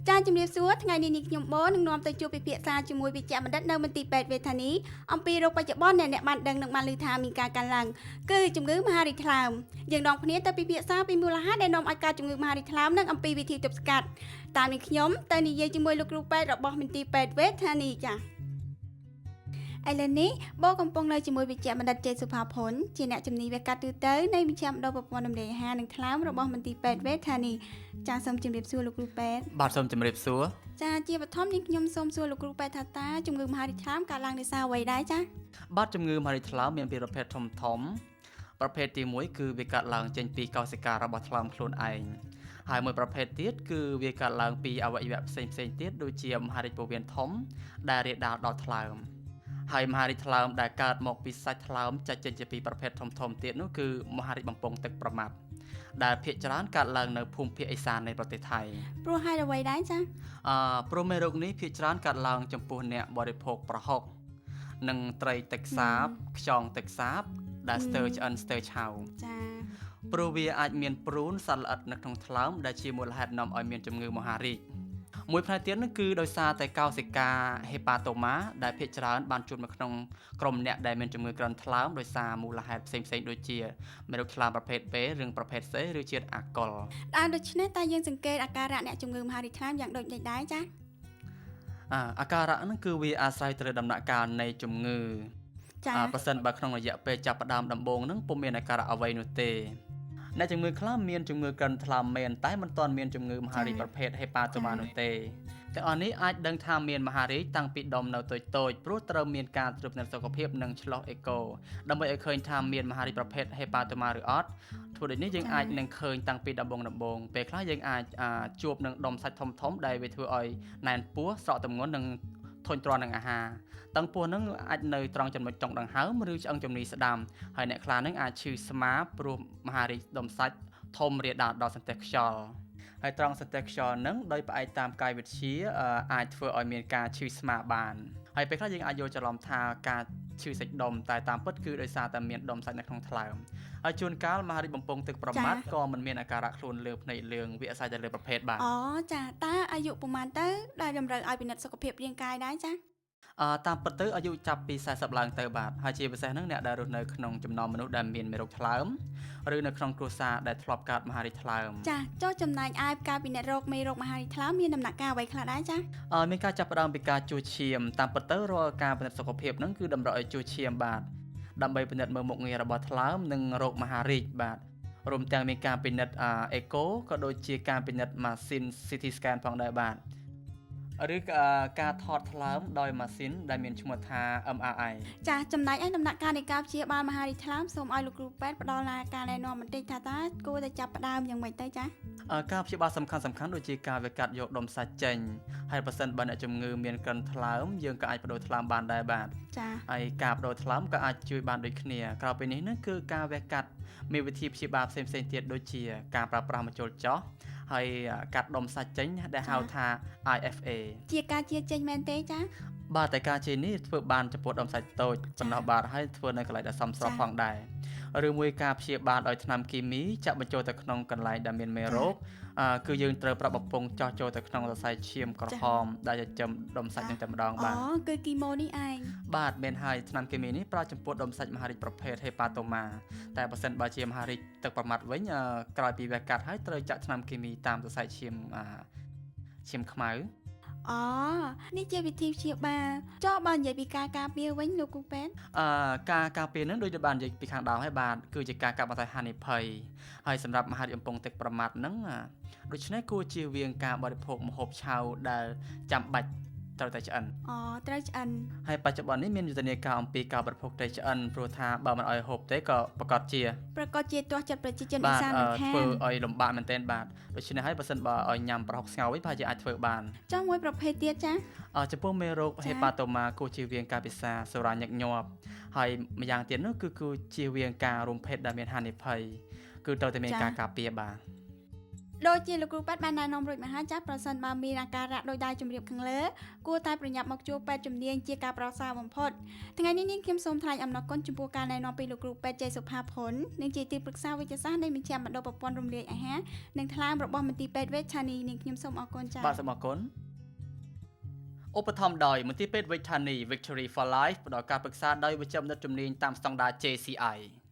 ចាជំរាបសួរថ្ងៃនេះនាងខ្ញុំបូនឹងនាំទៅជួបពិភាក្សាជាមួយវិជ្ជបណ្ឌិតនៅមន្ទីរពេទ្យវេធានីអំពីរោគបច្ចុប្បន្នដែលអ្នកបានដឹងនិងបានឮថាមានការកើនឡើងគឺជំងឺមហារីកថ្លើមយើងនាំគ្នាទៅពិភាក្សាពីមូលហេតុដែលនាំឲ្យកើតជំងឺមហារីកថ្លើមនិងអំពីវិធីទប់ស្កាត់តាមនេះខ្ញុំទៅនិយាយជាមួយលោកគ្រូពេទ្យរបស់មន្ទីរពេទ្យវេធានីចា៎ឥឡូវនេះបូកំពុងនៅជាមួយវិជ្ជបណ្ឌិតជេសុផាភុនជាអ្នកជំនាញវះកាត់ទូទៅនៃមជ្ឈមណ្ឌលប្រព័ន្ធរំលាយអាហារនិងថ្លើមរបស់មន្ទីរពេទ្យវេធានីចាសសូមជម្រាបសួរលោកគ្រូពេទ្យ បាទសូមជម្រាបសួរ ចាជាបឋមនេះខ្ញុំសូមសួរលោកគ្រូពេទ្យថាតើជំងឺមហារីកថ្លើមកើតឡើងដោយសារអ្វីដែរចា បាទជំងឺមហារីកថ្លើមមានពីរប្រភេទធំធំប្រភេទទី1គឺវាកើតឡើងចេញពីកោសិការបស់ថ្លើមខ្លួនឯងហើយមួយប្រភេទទៀតគឺវាកើតឡើងពីអវយវៈផ្សេងផ្សេងទៀតដូចជាមហារីកពោះវៀនធំដែលរាលដាលដល់ថ្លើមហើយមហារីកថ្លើមដែលកើតមកពីសាច់ថ្លើមចែកចេញជាពីរប្រភេទធំធំទៀតនោះគឺមហារីកបំពង់ទឹកប្រមាត់ដែលភាគច្រើនកើតឡើងនៅភូមិភាគឦសាននៃប្រទេសថៃ ព្រោះហេតុអ្វីដែរចា ព្រោះមេរោគនេះភាគច្រើនកើតឡើងចំពោះអ្នកបរិភោគប្រហុកនិងត្រីទឹកសាបខ្យងទឹកសាបដែលស្ទើរឆ្អិនស្ទើរឆៅ ចា ព្រោះវាអាចមានព្រូនសត្វល្អិតនៅក្នុងថ្លើមដែលជាមូលហេតុនាំឲ្យមានជំងឺមហារីកមួយផ្នែកទៀតនោះគឺដោយសារតែកោសិកាហេប៉ាតូម៉ាដែលភាគច្រើនបានជួបនៅក្នុងក្រុមអ្នកដែលមានជំងឺក្រិនថ្លើមដោយសារមូលហេតុផ្សេងៗដូចជាមេរោគថ្លើមប្រភេទ B ឬប្រភេទ C ឬជាតិអាល់កុល ដើមដូច្នេះតើយើងសង្កេតអាការៈអ្នកជំងឺមហារីកថ្លើមយ៉ាងដូចម្តេចដែរចា អាការៈហ្នឹងគឺវាអាស្រ័យទៅលើដំណាក់កាលនៃជំងឺ ចា ប្រសិនបើក្នុងរយៈពេលចាប់ផ្ដើមដំបូងហ្នឹងពុំមានអាការៈអ្វីនោះទេអ្នកជំងឺខ្លះមានជំងឺក្រិនថ្លើមមែនតែមិនទាន់មានជំងឺមហារីកប្រភេទហេប៉ាតូម៉ានោះទេទាំងអស់នេះអាចដឹងថាមានមហារីកតាំងពីដុំនៅតូចៗព្រោះត្រូវមានការត្រួតពិនិត្យសុខភាពនិងឆ្លុះអេកូដើម្បីឲ្យឃើញថាមានមហារីកប្រភេទហេប៉ាតូម៉ាឬអត់ធ្វើដូចនេះយើងអាចនឹងឃើញតាំងពីដំបូងៗពេលខ្លះយើងអាចជួបនឹងដុំសាច់ធំៗដែលវាធ្វើឲ្យណែនពោះស្រកទម្ងន់និងធុញទ្រាន់នឹងអាហារតឹងពោះហ្នឹងអាចនៅត្រង់ចំណុចចុងដង្ហើមឬឆ្អឹងជំនីស្ដាំហើយអ្នកខ្លះហ្នឹងអាចឈឺស្មាព្រោះមហារីកដុំសាច់ធំរាលដាលដល់សន្ទះខ្យល់ហើយត្រង់សន្ទះខ្យល់ហ្នឹងដោយផ្អែកតាមកាយវិទ្យាអាចធ្វើឲ្យមានការឈឺស្មាបានហើយពេលខ្លះយើងអាចយល់ច្រឡំថាការឈឺសាច់ដុំតែតាមពិតគឺដោយសារតែមានដុំសាច់នៅក្នុងថ្លើមហើយជួនកាលមហារីកបំពង់ទឹកប្រមាត់ក៏មិនមានអាការៈខ្លួនលើភ្នែកលឿងវាអាស្រ័យទៅលើប្រភេទបាទ អូចាតើអាយុប្រមាណទៅដែលតម្រូវឲ្យពិនិត្យសុខភាពរាងកាយដែរចា តាមពិតទៅអាយុចាប់ពី40ឡើងទៅបាទហើយជាពិសេសហ្នឹងអ្នកដែលរស់នៅក្នុងចំណោមមនុស្សដែលមានមេរោគថ្លើមឬនៅក្នុងគ្រួសារដែលធ្លាប់កើតមហារីកថ្លើម ចាចុះចំណែកឯការពិនិត្យរោគមេរោគមហារីកថ្លើមមានដំណាក់កាលអ្វីខ្លះដែរចា មានការចាប់ផ្ដើមពីការជួសឈាមតាមពិតទៅរាល់ការពិនិត្យសុខភាពហ្នឹងគឺតម្រូវឲ្យជួសឈាមបាទដើម្បីពិនិត្យមើលមុខងាររបស់ថ្លើមនិងរោគមហារីកបាទរួមទាំងមានការពិនិត្យអេកូក៏ដូចជាការពិនិត្យម៉ាស៊ីន CT scan ផងដែរបាទឬក៏ការថតថ្លើមដោយម៉ាស៊ីនដែលមានឈ្មោះថា MRI ចាចំណែកឯដំណាក់កាលនៃការព្យាបាលមហារីកថ្លើមសូមឲ្យលោកគ្រូពេទ្យផ្ដល់ការណែនាំបន្តិចថាតើគួរតែចាប់ផ្ដើមយ៉ាងម៉េចទៅចា ការព្យាបាលសំខាន់ៗដូចជាការវះកាត់យកដុំសាច់ចេញហើយប្រសិនបើអ្នកជំងឺមានក្រិនថ្លើមយើងក៏អាចប្ដូរថ្លើមបានដែរបាទ ចា ហើយការប្ដូរថ្លើមក៏អាចជួយបានដូចគ្នាក្រៅពីនេះនោះគឺការវះកាត់មានវិធីព្យាបាលផ្សេងៗទៀតដូចជាការប្រើប្រាស់ម្ជុលចោះហើយកាត់ដុំសាច់ចេញដែលហៅថា IFA ជាការជាចេញមែនទេចា បាទតែការជានេះធ្វើបានចំពោះដុំសាច់តូចប៉ុណ្ណោះបាទហើយធ្វើនៅកន្លែងដែលសមស្របផងដែរឬមួយការព្យាបាលដោយថ្នាំគីមីចាក់បញ្ចូលទៅក្នុងកន្លែងដែលមានមេរោគគឺយើងត្រូវប្រាប់បំពង់ចោះចូលទៅក្នុងសរសៃឈាមក្រហមដែលចិញ្ចឹមដុំសាច់នឹងតែម្ដងបាទ អូគឺគីម៉ូនេះឯង បាទមែនហើយថ្នាំគីមីនេះប្រើចំពោះដុំសាច់មហារីកប្រភេទហេប៉ាតូម៉ាតែបើសិនបើជាមហារីកទឹកប្រមាត់វិញក្រោយពីវះកាត់ហើយត្រូវចាក់ថ្នាំគីមីតាមសរសៃឈាមឈាមខ្មៅ អូនេះជាវិធីព្យាបាលចុះបើនិយាយពីការការពារវិញលោកគ្រូពេទ្យ ការការពារនឹងដូចដែលបាននិយាយពីខាងដើមហើយបាទគឺជាការកាត់បន្ថយហានិភ័យហើយសម្រាប់មហារីកបំពង់ទឹកប្រមាត់ហ្នឹងដូច្នេះគួរជៀសវាងការបរិភោគម្ហូបឆៅដែលចាំបាច់ត្រូវតែឆ្អិន អូត្រូវឆ្អិន ហើយបច្ចុប្បន្ននេះមានយុទ្ធនាការអំពីការបរិភោគត្រីឆ្អិនព្រោះថាបើមិនឲ្យហូបទេក៏ប្រកាសជា ប្រកាសជាទាស់ចិត្តប្រជាជនອີ បាទ សានមិនខា ធ្វើ ន ឲ្យលំបាកមែនទែនបាទដូច្នេះហើយបើសិនបើឲ្យញ៉ាំប្រហុកស្ងោរវិញប្រហែលជាអាចធ្វើបាន ចង់មួយប្រភេទទៀតចា ចំពោះមេរោគ ចា ហេប៉ាតូម៉ាគួរជៀសវាងការពិសាសុរាញឹកញាប់ហើយម្យ៉ាងទៀតនោះគឺគួរជៀសវាងការរួមភេទដែលមានហានិភ័យគឺត្រូវតែមានការការពារបាទ ដូចជាលោកគ្រូពេទ្យបានណែនាំរួចមកហើយចាស់ប្រសិនបើមានអាការៈដូចដែលជម្រាបខាងលើគួរតែប្រញាប់មកជួបពេទ្យជំនាញជាការប្រសើរបំផុតថ្ងៃនេះនាងខ្ញុំសូមថ្លែងអំណរគុណចំពោះការណែនាំពីលោកគ្រូពេទ្យជ័យសុផាភុននិងជាទីប្រឹក្សាវិទ្យាសាស្ត្រនៃមជ្ឈមណ្ឌលប្រព័ន្ធរំលាយអាហារនិងថ្លើមរបស់មន្ទីរពេទ្យវេជ្ជឆានីនាងខ្ញុំសូមអរគុណចា៎ បាទសូមអរគុណឧបត្ថម្ភដោយមន្ទីរពេទ្យវេជ្ជធានី Victory for Life ផ្ដល់ការប្រឹក្សាដោយវិជ្ជបណ្ឌិតជំនាញតាមស្តង់ដារ JCI។